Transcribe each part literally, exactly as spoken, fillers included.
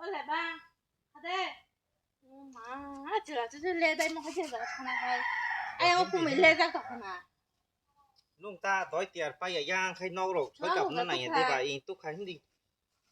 Ole ba. Hade. Ma, chwla chu le dai mo khaje ba khana hai. Ai o kumui le jak to khana. Nung ta doi tiar pai ya yang khai nok rok thoi kap na nai de ba i tu khai hindi.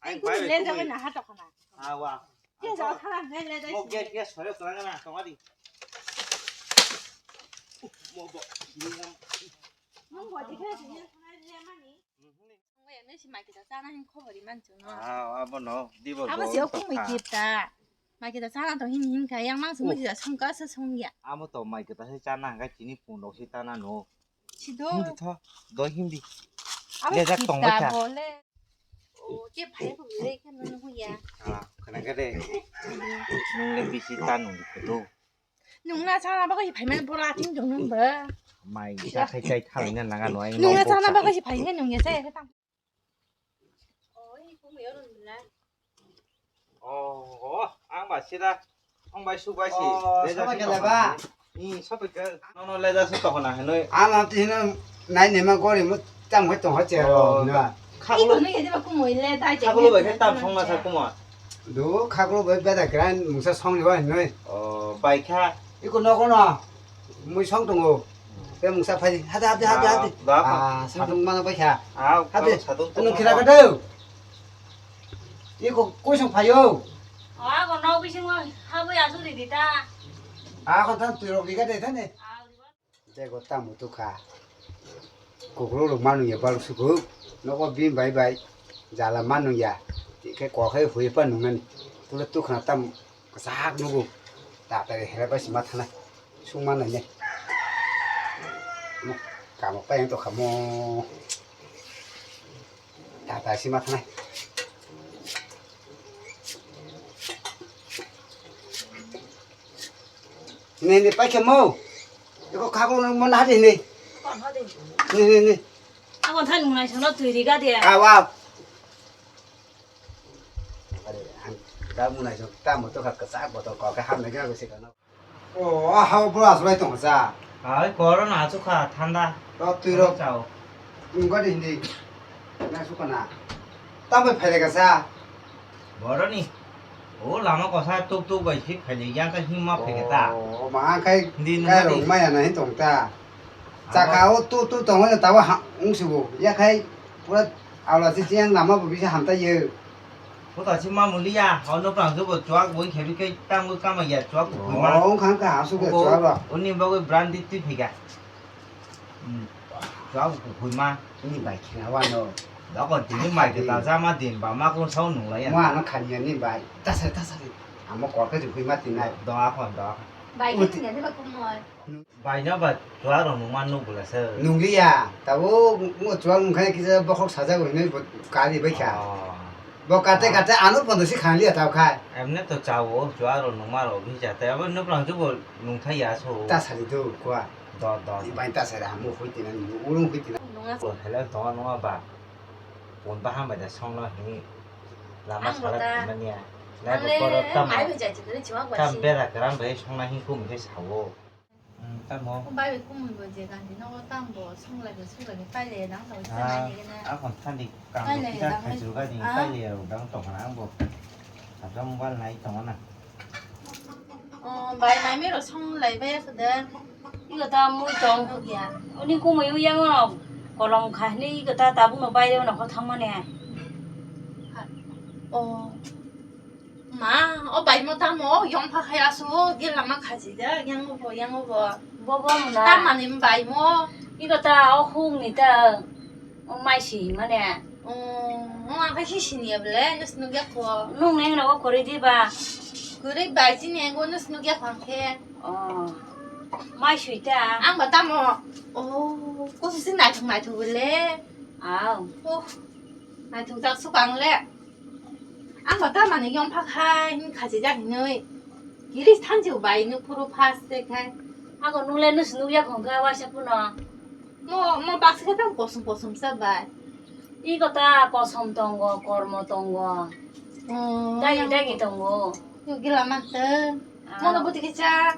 Ai kumui le jak na ha to khana. Awa. Ke ja khana le le dai. Mo gas gas sore kra na to ari. Mo bo. Nung bo dikhe dikhe khana le mani. Nung ya nung si mai kita chana hin khobor iman chu no. Ah, abo no, di bo. Abo si o kumui kip ta. Mai kita chana to hin hin kha yang mang sung ji sung ka sa sung ya. Amo to mai kita se chana hangka chini pun rok se tana no. Sido. Hindi tho, do hindi. Abo le jak tong kita ba cha. Bole. O ke phai ko le ke no no ya. Ah, kana ka de. Nung le bisi ta nung di kudu. Nung na chana ba ko si phai man bora ting dong nung ba. Mai kita khai khai thang na nanga no ai. Nung na chana ba ko si phai nung ya cha ya ka tang. Oh, oh, ang ba sida. Ang bai su bai si. Oh, le ja sama si kela tokona ba? Ni sope ke. No, no, le ja si tokona henoi. Ang am tino nai nema gori mo tam hoi tong hoi che ro na. Khaklo. Iko no yedi ba kumui le dai je. Khaklo bai ke tam song ma sa kuma. Do khaklo bai beda gran mungsa song ni ba henoi. Oh, bai kha. Iko nogo no mui song tongo. Te mungsa phai. Hade, hade, hade, hade. Ah, ba, ba. Ah, sadung mana bai kha. Ah, hade. Sadung tongo. Nung khira ka deu. Iko koi song phaio. Ah, ko no bisingo habui asu di dita. Ah, ko tan tui rok diga de thane. Ah, diba. Tei bo tamo tukha. Kukruk rok manung ya baluk sukuk. Nogo bini bai bai jala manung ya. Tei khe kok hai hui pa nung nani. Tula tukha tam kwchak nugo. Ta ta hele bai sima thanai. Sung manai ne. Mo kamo pa yang to kamo. Ta ta sima thanai. Ni, ni, paikhe mo. Eko khaklo mo na de ni. Kon hadi. Ni, ni, ni. Ako thani munai sono tui riga de. Awa. Are, ang da munai so ta mo to kha kasa botol ko kha ham na ga se kana. O, aha, o bro, asulai tong sa. Hai, corona achu kha, thanda. To tui rok. Chao. Wngkha de hindi. Na sukana. Tambai phaile kasa. Boroni. O lama kosa tuk tuk bai si phaile yang ka himma phaile ta. O, ma khai. Hindi kai nungkha rok di. Maya na hin tong ta. Abo. Chaka o tu tu tong ne tawa ha, ung sibo. Ya khai pura awla si chiang lama bo bisa hamta ye. Kota si ma mulia, hao no prang jubo chuak boi khebi ke tang boi kama ya chuak boi ma. Oh, khang ka asu ke chuak ro. Uni bagoi brand di tui phiga. Hmm. Chuak boi ma. Ini bai khina wa no. Dako dini mai ke ta jama din ba ma ko sau nung la ya. Ma no khanya ni bai. Ta sa ta sa. Amo kor ke ju boi ma tinai. Do a khon do. Bai ke ni ba kum noi. Bai no ba chuak rok nungma nuk bwla se. Nungliya, tabuk mo chuak nungkha kisa bokhok sajak hinwi bo kari bai kha. Oh. Bo kate kate ano pondo si khangliya tab khai. Emne to chao chuak rok nungma rok bisa te abo nuk rang jubo nungthai ya so. Ta sari do kwa. Do do. Bai ta sari hamu hui tina nung ulung hui tina. Nunga. Bo hele to nungma ba. Pon baham bai da song no hini. Lama sara mania. Nai bo koro tam. Tam bera karam bai song na hin kum ke sawo. Hmm, tamo. Bai bai kumui bo je gandi nogo tam bo songlai bo suglai bo paile dang tong sa nai gena. Akon thani kam paile kita dang khajur gani paile rok dang tong na ang bo. Sabjang mobile nai tong na. Oh, bai mai mi ro songlai bai sa de. Iko ta mui tong ya. Uni kumui u yang no kolom kha ni iko ta tabuk no bai no kho thang mane. Oh. Ma, o bai mo tamo, yong pha khai asu, gel lama khaji da, yang bo, yang bo. Bo bo muna. Tamani bai mo. Iko ta o hung ni ta. O mai si mane. O, o ang khai si sini ya bele, nus nuk ya ko. Nung neng no ko kori di ba. Kori bai si ne go nus nuk ya ko ang khe. O. Mai sui ta. Ang ba tamo. O, ko si nai thung nai thung bele. Au. O. Nai thung jak su kang le. Ang ba tamani yong pha khai hin khachi jak hinui. Giri thanjiu bai nuk phuru fast se khai. Ako nung le nus nuk ya khong kha waisa puno. Mo, mo baksa khe tamo kosom kosom sa bai. Iko ta kosom tongo, kormo tongo. Oh, dagi dagi tongo. Gila manteng. Mono buti kisa.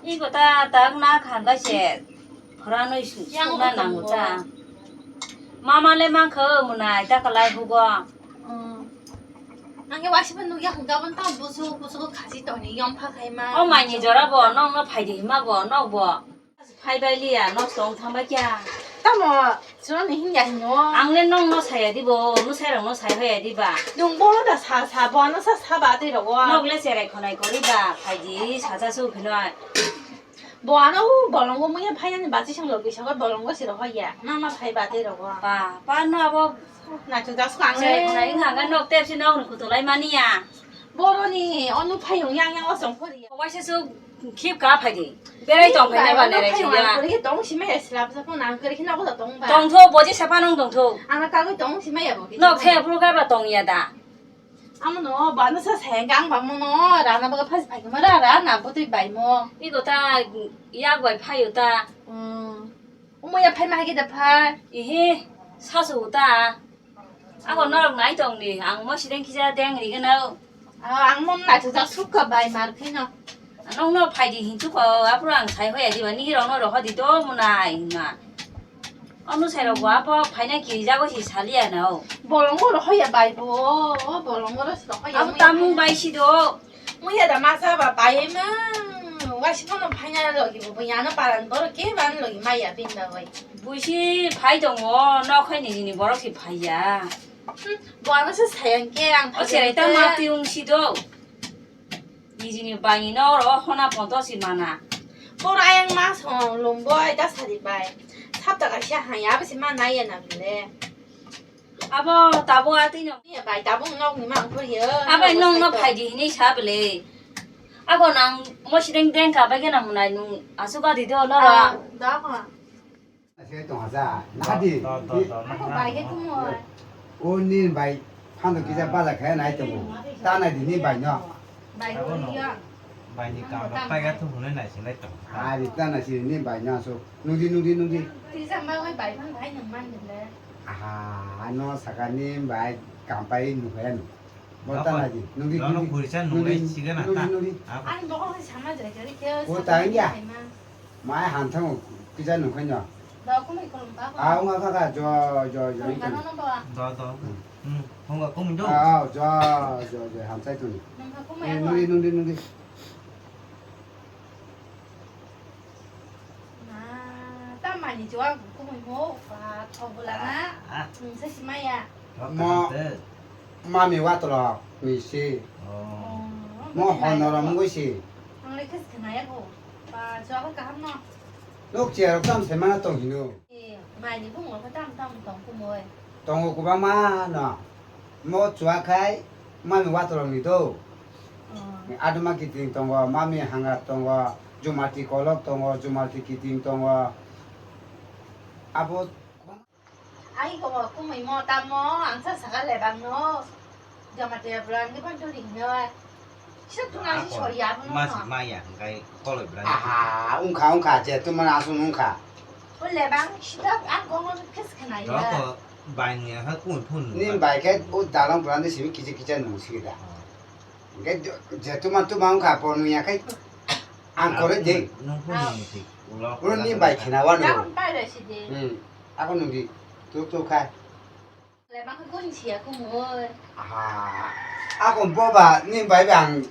Iko ta tak na khangga se. Khorano isu yang suna nango ta. Mama le mangkho munai ta kalai hugo. Hmm. Ang khe waisa phano nukya hwnkha, aboni tamo busu busu khachi tongni yom pha khai ma. O maini jora bo, nokno phaidi hima bo, nok bo. Phai bai liya, nok tong thang bai kya. Tamo chwrwngni hinya hinyo. Ang le nokno saya di bo, mwsai rokno sai hoya di ba. Nwng bono da sa sa, bono sa sa ba twi rogo. Nok le cherai khonai kori ba, phaidi sa sa su khinoi. Bo ano u bolongo muya phainani bachwi song logi sogo bolongo siro hoya. Mama phai ba tei rogo. Pa, pa no abo. Naithok jak swkang le. Chai khwnai wngkha hwnkhe nok tepsi nokni khutulai mani ya. Boroni onu phayung yang yang o song khori ya. Waisa su khip ka phaidi. Berai tong phai nai ba nerai si ya. Kori tong si mai slap sa phone ang kori khina ko tong ba. Tong tho boji sapa nong tong tho. Ang kagwi tong si mai ya bo. Nok the phuru ka ba tong ya da. Amo no bana sa sayang gang ba mo no rana baga phas bai ma ra ra na butui bai mo. Iko ta yak bai phaio ta. Hmm. Umo ya phai ma hagi da phai. Ihe sasu ta. Ako norok nai tong ni ang mo sideng kisa deng ri gano. Ah, ang mo nai tu jak suk ka bai mar khino. Nong no phai di hin tu ko apro ang sai hoya di ba ni rong no ro ho di to mo nai ma. Onu sai rok bo apo phaina kirijago si saliya na o. Bolongo rohoya bai bo, o bolongo ro si rohoya. Abo tamung bai si do. Muya da masa ba bai ma. Waisi kono phaina logi bo, bo yano paran boro ke ban logi maya bin ba bai. Buisi phai tongo, nok hai ni ni borok si phaiya. Hmm, bo ano se sayang ke ang. O serai ta ma tiung si do. Nijini baini no oro hona ponto si mana. Boro ayang ma song lumboi ta sadi bai. Sapta kaisa hai abo si ma nai ya na bile. Abo tabo atwi no. Ya bai tabo nok ni ma ang phori yo. Abai nong no phai di hini sa bile. Ako nang mo sideng deng ka bai ke nang munai nung asu ka di do no ro. Ah, da ko. Ase tong asa, nadi. Do, do, do, do, ako bai ke kumoi. O ni bai phano kisa baja khe nai tongo. Ta nai di ni bai no. Bai ko yo. Bai ni kam pai ga tu hune nai sinai tong. Ari ta nai si ni bai no so. Nudi, nudi, nudi. Tisa ma bai bai phano bai nang man le. Aha, ano saka ni bai kam pai nu kaya nu. Bo ta nai di. Nudi, nudi. Kurisa nung lai sigana ta. Nudi, nudi. Ani bokol sama jai jai ke. O ta ya. Mai han thango kisa nung khaino. Da kumui khulum ba. A wngkha kha jo jo jo. Khulum ba no no ba. Da da. Hmm. Hmm. Hwnga kumui do. A jo jo jo hamsai tuni. Nungkha kumui. Nungdi nungdi nungdi. Na, ta mani jo ang kumui mo ba thobula na. Nungsa simaya. Mo mami watrok ni si. Mo honoro mungwi si. Ang le khis khnaya ko. Ba jo kaham no. Nok chair tam se mana tong hino. Maini bumung khe tamo tamo tong kumui? Tongo kwbangma no. Mo chuakhai mami watorok ni do. Aduma kiting tongo, mami hangra tongo, jumati kolok tongo, jumati kiting tongo. Abo ai ko kumui mo tamo ang sa saka lebang no. Jamatia brand ni ban turi hinoi. Sisa tuna si sori ya bono. Masi maya hingkai koloi brand. Aha, ungkha ungkha je tuma na asung ungkha. O lebang sita ang gongo kes khna ya. Roko bai ni ha kun phun. Ni bai ke o dalang brand ni simi kiche kiche nung si da. Hingke je tuma tuma ungkha po nung ya kai. Ang kore de. Nung phun ni ti. Ulo ni bai khna wa no. Dalang pai re si de. Hmm. Ako nung di. Tuk tuk khai. Lebang khe goni siya kumui. Aha. Ako boba ni bai ba ang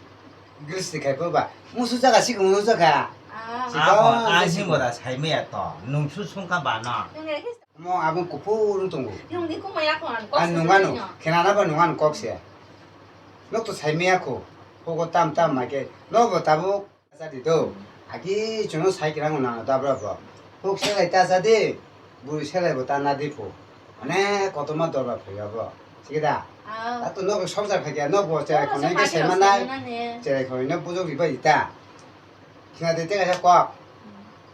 gris ni khai boba. Musu jaga si musu jaga. Ah. Ako ai sing boda sai maya to. Nung su sung ka ba no. Nung ya kis. Mo abang kupur tongo. Nung di kumui ako an kok. An nung anu. Kena na ba nung anu kok se. Nok to sai maya ko. Ko ko tam tam ma ke. No bo tabuk. Chadi do. Agi chuno sai kirang na dabra bo. Huk selai ta chadi. Buri selai bo ta na di phu. Mane kotoma dorba phai bo. Sigi da. Aw. Ato nok songjar khai kya nok bo cherai khonai ke se manai. Cherai khonai no bujok ribai ta. Khina de te kaisa kok.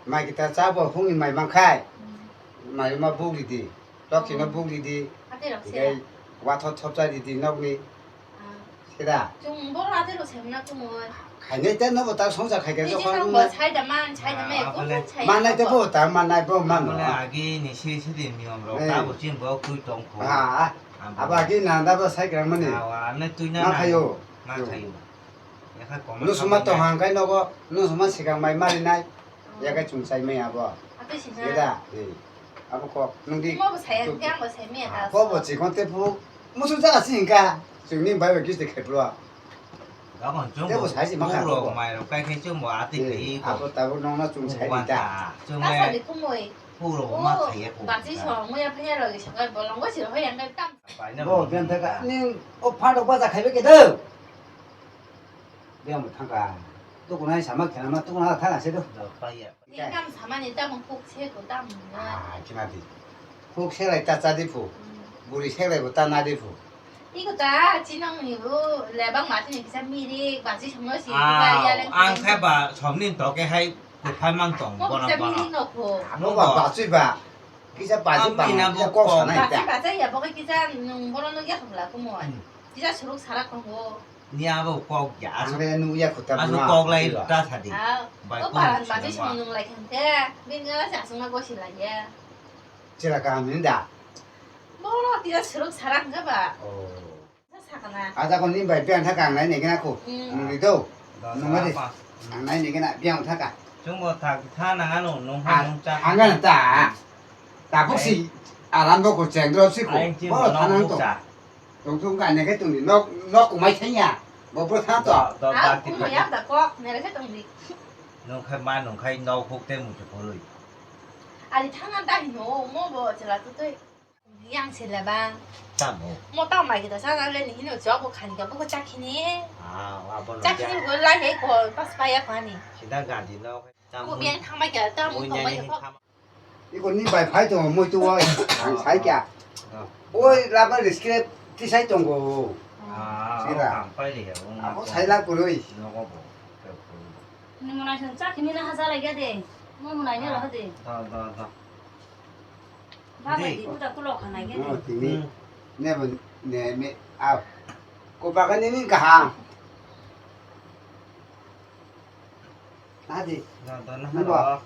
Mai kita cha bo hung ni mai mang khai. Mai ma bugri di. Rok khino bugri di. Ate rok se. Ikai wathot thopcha di di nok ni. Sida. Chung boro ate ro semna kumui. Khainai te nobo ta songsa khaikhe jokhon. Ni jikang bo sai da man, sai da me, ah, ko bole. Sai manai te bo ta manai bo man. Bole agi ni siri siri niyom rok ta bo chin bo tui tong kho. Ah, ah. Abo agi na da bo sai gram mani. Ah, wa ne tui na. Ma khayo. Ma khayo. Yakha koma. Nusuma to hangkai nogo, nusuma sikang mai mari nai. Yakai chung sai maya bo. Ate sina. Yeda, eh. Abo kok, nung di. Mo bo saya, yang bo saya maya ta. Ko bo chikon te phu. Musu jaga si hingka. Chwngni bai bai kis de khaipro. Gabon chwng tebo bo sai se ma kha puro ko. Mai rok kai khe chwng bo ati eh, khai ko. Abo tabo nongna chwng sai di ta. Chwng ta le sadi kumoi. Puro ma khaiya ko. Basi so mo ya phaya ro ge sakai bolong go si ro yang kai tam. Bo ben ta ka ni o pha do ba ja khaibe ke do. Biyang bo thangka. Tukunai sama khenama tukuna thangka se do. Income samani tamo kuk se ko tamo na. Ah, kina di. Kuk se lai ta cha di phu. Hmm. Buri se lai bo ta na di phu. Iko ta chinang ni bo lebang ma tini kisa miri ba chi songno si ba ya leng. Ang khai ba somni toke hai kuphai mang tong bono bono. Miri no ko. Amo ba ba chui ba. Kisa ba chui ba. Kisa kok sanai ta. Ba chui ba chui ya bo kisa nung bono no ya khumla kumo. Hmm. Kisa suruk sarak tongo. Ni abo kok ya, asu, ang le nukya khuta asuk buno kok lai tila. Ta sadi. Ah, bai o kung paran sila bati ma. Sung nung lai khang khe, bini gana se asung na gosi lai ya. Chila kaham ni da? Boro tila suruk sarak hwnkhe ba. Oh. Sa sakana. Aja kon ni bai biang thaka ang nai negi na khu. Hmm. Nung ri do. Da, nung ma da, di. Apa? Ang nai negi na biang thaka. Chwng bo thak, tha nang ano, nung ha, nung cha. Ang gana ta. Tabuk si, alam bo ko cheng dro si ko. Ayang chi bo mo thanang nung to. Cha. Tongthung ka neke tongdi nok nok kumai thanya. Bo bwtha to. Do, do, ah, da, ti kumai kha. Yak da kok, nere khe tongdi. Nung khai ma nung khai nok huk te muchuk khului. Ali thana da hino, mo bo chela tu tui. Yang se leba. Tamo. Mo ta mai kita sana le ni hino chok bo khani ka bo ko chakhini. Ah, wa bo no. Chakhini ja. Bo lai he ko pas pa ya khani. Sida gadi no. Ko biang thang mai ka ta mo ko mai ko. Iko ni bai phai tongo, moi tu oi, ang sai kya. Ah. Oi, rubber scrap ti sai tongo. Ah, sira. Ang pai le ya, ang amo sai la kurui. Nogo bo. Ni mona sung chak ni na haja lai ya de. Mo mona ni ro de. Da, da, da. Ba ba di uta kulo khana ya de. Oh, tini. Hmm. Ne bo, ne me, ah. Ko ba ka ni ni kaham. Nadi. Na, da, na, nabo.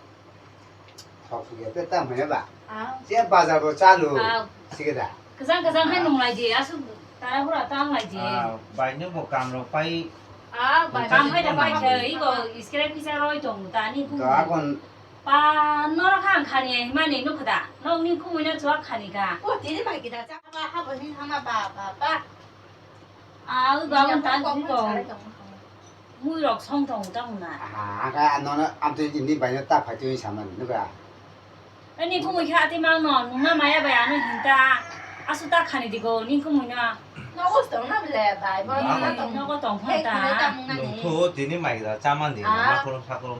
Thok suya te tam haya ba. Ah. Che bazar bo chalu. Ah. Sige da. Kajang kajang hai nung lai di, asu tara hura tam lai di. Ah, bai no bo kam rok pai. Ah, bai kam hai da pai khe, i go iskere pisa roi tong ta ni kum. To akon. Pa noro khang khani ai mani nuk da. Nok ni kumui no chuak khani ga. O tini bai kita cha ba ha bo hin hama ba ba ba. Ah, ui babon ta kok ko. Mui rok song tong tong na. Aha, ka ano na amtwi ni bai na ta phai twi samani nuga. Ani kumui kha ati mang no, nungna maya bai ano hinta. Asu ta khani digo, ni kumui na. Nogo tong na bele bai, bo na tong. Nogo tong phon ta. Nung tho tini mai da chaman di, ma khoro sa khoro.